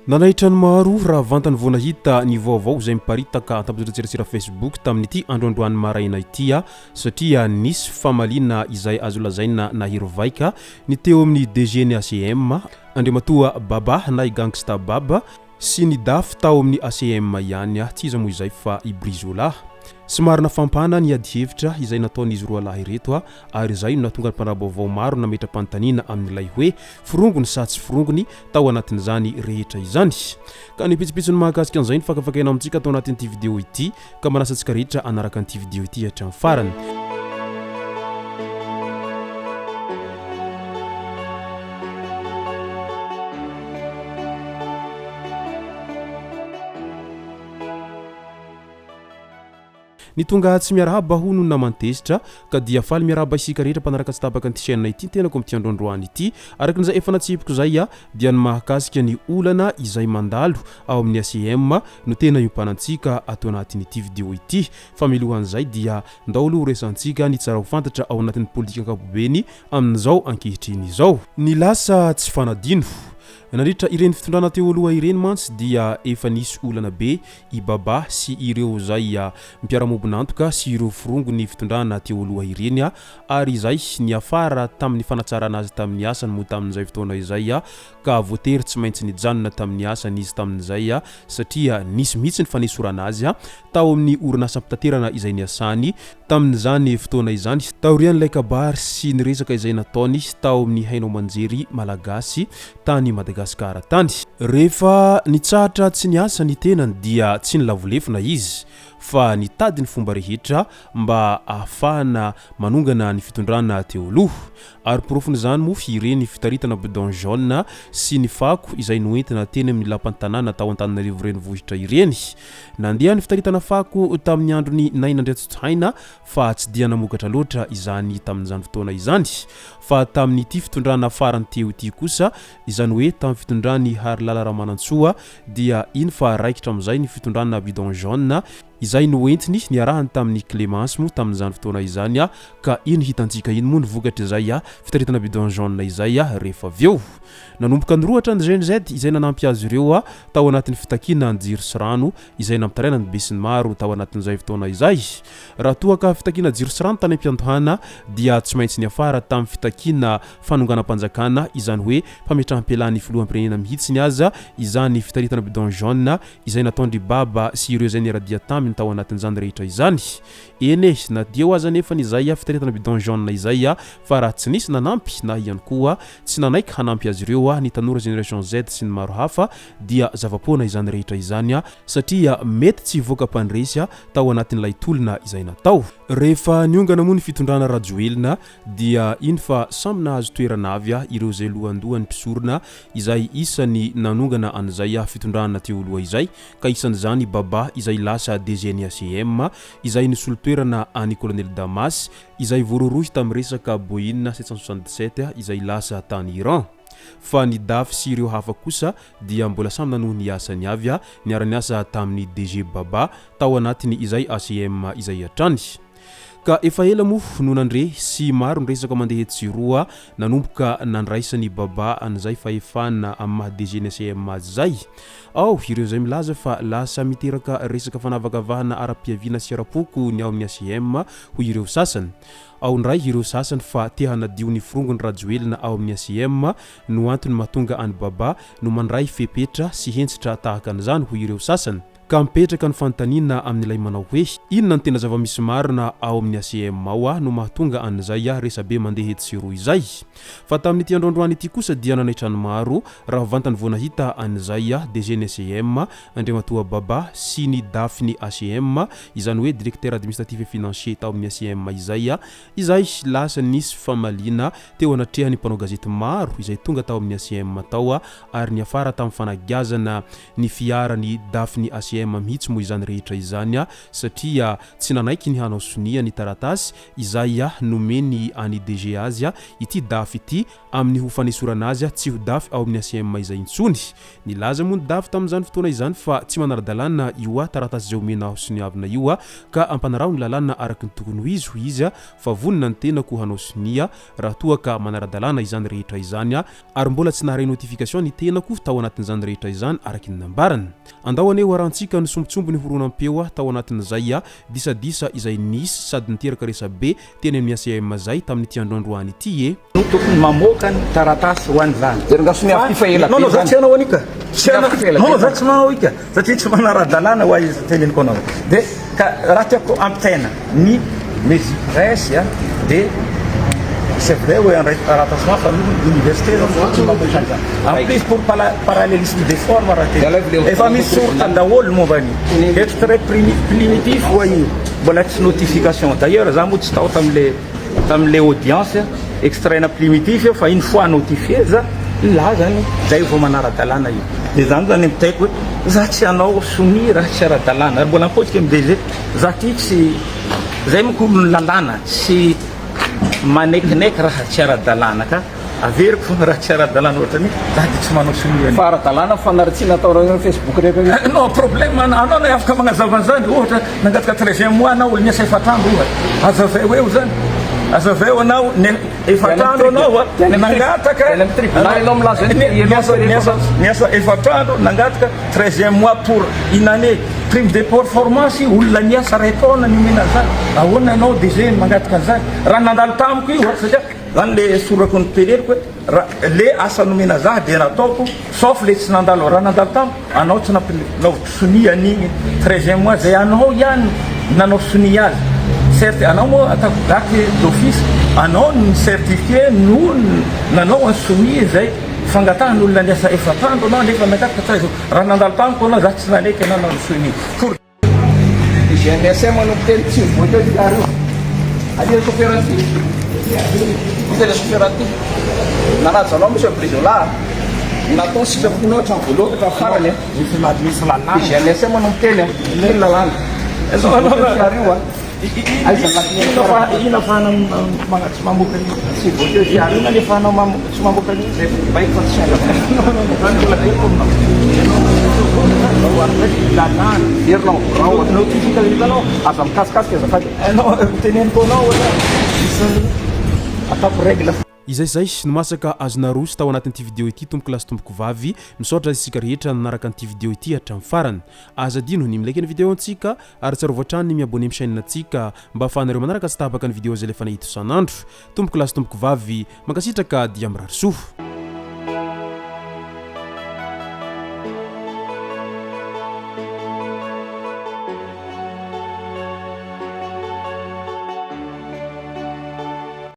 Nanaitra ny maro raha vantany vao nahita ny vaovao izay miparitaka an-tambajotran-tserasera Facebook tamin'ity andro androany maraina ity satria nisy famaliana izay azo lazaina nahery vaika ny teo amin'ny DG ny ACM Andriamatoa Baba na i Gangsta Baba sy ny Daf tao amin'ny ACM ihany, tsy iza moa izay fa i Brizola. Somary nafampana ny adihevitra izay nataon'izy roalahy ireto ary izay no nahatonga ny mpanara-baovao maro nametra-panontaniana amin'ilay hoe forongony sa tsy forongony tao anatin'izany rehetra izany. Ka ny pitsopitsony mahakasika an'izay no fakafakaina amintsika ato anatin'ity video ity ka manasa antsika rehetra hanaraka an'ity video ity hatramin'ny farany. Ny tonga tsy miarahaba hono no naman-tezitra ka dia faly miarahaba isika rehetra mpanaraka tsy tapaka an'ity chaîne ity ny tenako amin'ity andro androany ity. Araka ny izay efa natsipiko izay dia ny mahakasika ny olana izay mandalo ao amin'ny ACM no tena iompanantsika ato anatin'ity video ity. Fa milohan'izay dia ndao aloha ho resahantsika ny tsara ho fantatra ao anatin'ny politika ankapobeny amin'izao ankehitriny izao. Ny lasa tsy fanadino. Nandritra ireny fitondrana teo aloha ireny mantsy dia efa nisy olana be i Baba sy ireo izay mpiara-miombon'antoka sy ireo firongon'ny fitondrana teo aloha ireny ary izay niafara tamin'ny fanatsarana azy tamin'ny asany moa tamin'izay fotoana izay ka voatery tsy maintsy nijanona tamin'ny asany izy tamin'izay satria nisy mihitsy ny fanesorana azy tao amin'ny orinasam-pitaterana izay niasany tamin'izany fotoana izany taorian'ilay kabary sy ny resaka izay nataony tao amin'ny haino aman-jery malagasy tany Madagasikara tany. Rehefa nitsahatra tsy niasa ny tenany dia tsy nilavolefona izy fa nitady ny fomba rehetra mba ahafahana manongana ny fitondrana teo aloha. Ary porofon'izany moa ireny fitaritana bidon jaune sy ny fako izay noentina teny amin'ny lapan'ny tanàna tao Antananarivo renivohitra ireny. Nandeha ny fitaritana fako tamin'ny andron'i Naina Andriantsitohaina fa tsy dia namokatra loatra izany tamin'izany fotoana izany. Fa tamin'ity fitondrana farany teo ity kosa, izany hoe tamin'ny fitondran'i Harilala Ramanantsoa dia iny fa raikitra amin'izay ny fitondrana bidon jaune Izay noentiny niarahany tamin'i Clémence moa tamin'izany fotoana izany ka iny hitantsika iny moa ny vokatr'izay fitaritana bidon jaune izay rehefa avy eo. Nanomboka nirohotra ny Gen Z izay nanampy azy ireo tao anatin'ny fitakiana ny jiro sy rano izay nampitaraina ny besinimaro tao anatin'izay fotoana izay. Raha toa ka fitakiana jiro sy rano tany am-piandohana dia tsy maintsy niafara tamin'ny fitakiana fanonganam-panjakana izany hoe fametraham-pialan'ny filoham-pirenena mihitsiny aza izany fitaritana bidon jaune izay nataon-dry Baba sy ireo izay niara-dia taminy tao anatin'izany rehetra izany. Eny e, na dia eo aza anefa ny izay fitaritana bidon jaune izay fa raha tsy nisy nanampy na ihany koa tsy nanaiky hanampy azy ireo ny tanora Génération Z sy ny maro hafa dia zava-poana izany rehetra izany satria mety tsy hivoaka mpandresy tao anatin'ilay tolona izay natao. Rehefa niongana moa ny fitondrana Rajoelina dia iny fa samy nahazo toerana avy ireo izay lohandohan'ny mpisorona izay isany nanongana an'izay fitondrana teo aloha izay ka isan'izany i Baba izay lasa DG ny ACM izay nisolo toerana an'i Colonel Damas izay voarohirohy tamin'ny resaka Boeing 777 izay lasa tany Iran. Fa ny Daf sy ireo hafa kosa dia mbola samy nanohy ny asany avy niara-niasa tamin'ny DG Baba tao anatin'ny izay ACM izay hatrany. Ka efa ela moa no nandre sy maro ny resaka mandeha etsy sy eroa nanomboka nandraisan'i Baba an'izay fahefana amin'ny maha DG ny ACM azy izay. Ao ireo izay milaza fa lasa miteraka resaka fanavakavahana ara-piaviana sy ara-poko ny ao amin'ny ACM hoy ireo sasany. Ao indray ireo sasany fa te hanadio ny forongony Rajoelina ao amin'ny ACM no antony mahatonga an'i Baba no mandray fepetra sy henjitra tahaka an'izany hoy ireo sasany. Ka mipetraka ny fanontaniana amin'ilay manao hoe, inona no tena zava-misy marina ao amin'ny ACM ao no mahatonga an'izay resabe mandeha etsy sy eroa izay? Fa tamin'ity andro androany ity kosa dia nanaitra ny maro raha vantany vao nahita an'izay DG ny ACM, Andriamatoa Baba, sy ny Daf ny ACM, izany hoe Directeur Administratif et Financier tao amin'ny ACM izay, izay lasa nisy famaliana teo anatrehan'ny mpanao gazety maro izay tonga tao amin'ny ACM tao ary niafara tamin'ny fanagiazana ny fiara ny Daf ny ACM. ACM mihitsy moa izany rehetra izany satria tsy nanaiky ny hanao sonia ny taratasy izay nomeny an'i DG azy ity daf ity amin'ny ho fanesorana azy tsy ho daf ao amin'ny ACM izay intsony. Nilaza moa ny daf tamin'izany fotoana izany fa tsy manara-dalàna io taratasy izay omena aho soniavina io ka ampanaraho ny lalàna araka ny tokony ho izy hoy izy fa vonona ny tenako hanao sonia raha toa ka manara-dalàna izany rehetra izany ary mbola tsy naharay notification ny tenako tao anatin'izany rehetra izany araky ny nambarany. Andao anie ho arahantsika ny sombintsombiny horonam-peo tao anatin'izay disadisa izay nisy sady niteraka resabe teny amin'ny ACM zay tamin'ity androandroany ity e! No tokony mamoaka ny taratasy ho an'izany. Fa non non za tsy hanao an'io ka. Tsy hanao non non za tsy manao io ka satria tsy manara-dalàna ho ahy teneniko anao. De ka raha tiako ampitaina ny Mezipresse a de c'est vrai hoe handray taratasy mafy fa ny université zao tsy mamoaka an'izany. En plus pour parallélisme des formes raha tena efa misy soratra daholo momba an'io. Extrait primitif ho'a io mbola tsy notification. D'ailleurs za moa tsy tao tam'le Tamin'ilay audience, extrait-na primitif io fa une fois notifié za, là zany zay vao manara-dalàna io. Dia zany zany ampitaiko hoe za tsy hanao sonia raha tsy ara-dalàna. Ary mbola mipotika amin'ny DG, za ty tsy, zay manko olon'ny lalàna, tsy manekinaiky raha tsy ara-dalàna ka averiko foana raha tsy ara-dalàna ohatran'io, za dia tsy manao sonia an'io. Fa ara-dalàna ny fanaratsiana ataonareo amin'ny Facebook rehetra io? Non, problème anao no afaka magnazava an'izany, ohatra Nangataka treizième mois anao olo miasa efatr'andro ohatra, azavaio eo zany, azavaio anao ny efatr'andro anao a, nangataka miasa miasa miasa efatr'andro nangataka treizième mois pour une année, prime de performance olona niasa ray taona ny omena an'izany, ahoana ianao DG no mangataka an'izany, raha nandalo tamiko io a, satria zany le sorako noteneniko hoe raha le asa nomena za dia nataoko sauf le tsy nandalo, raha nandalo tamiko Anao tsy nampanaoviko sonia an'igny treizième mois zay anao ihany nanao sonia azy certe anao moa ataoko daty d'office anao ny certifié no nanao any sonia zay fangatahan'olona niasa efatr'andro anao nefa nangataka treize raha nandalo tamiko anao za tsy nanaiky anao nanao sonia pour GNSM no miteny tsy mivoaka eo fiara io. Aty le chauffeur aty. Iza le chauffeur aty? Nanaja anao monsieur Brizola. Natao sitraponao hatramin'ny voalohany ka hatramin'ny farany. Misy misy lalàna. GNSM no miteny a. Miteny lalàna. Tsy mivoaka io fiara io a. Aiza ny lakile Ino fa ino afahana mana tsy mamoaka an'io? Tsy mivoaka io fiara io. Inona ny afahanao tsy mamoaka an'io? Zay baiko fa tsy andrana. Zany mbola veriko aminao. Lalàna. Verina ao birao. Notification hitanao. Aza mikasikasika azafady. Anao teneniko anao hoe isan'ny ataoko règle. Izay izay no masaka azo naroso tao anatin'ity video ity tompoko lahy sy tompoko vavy, misaotra isika rehetra nanaraka an'ity video ity hatramin'ny farany. Aza adino ny mi-like ny video antsika ary tsarovy hatrany ny mi-abonner amin'ny chaîne antsika mba ahafahanareo manaraka tsy tapaka ny video izay alefanay eto isan'andro. Tompoko lahy sy tompoko vavy, mankasitraka dia mirary soa.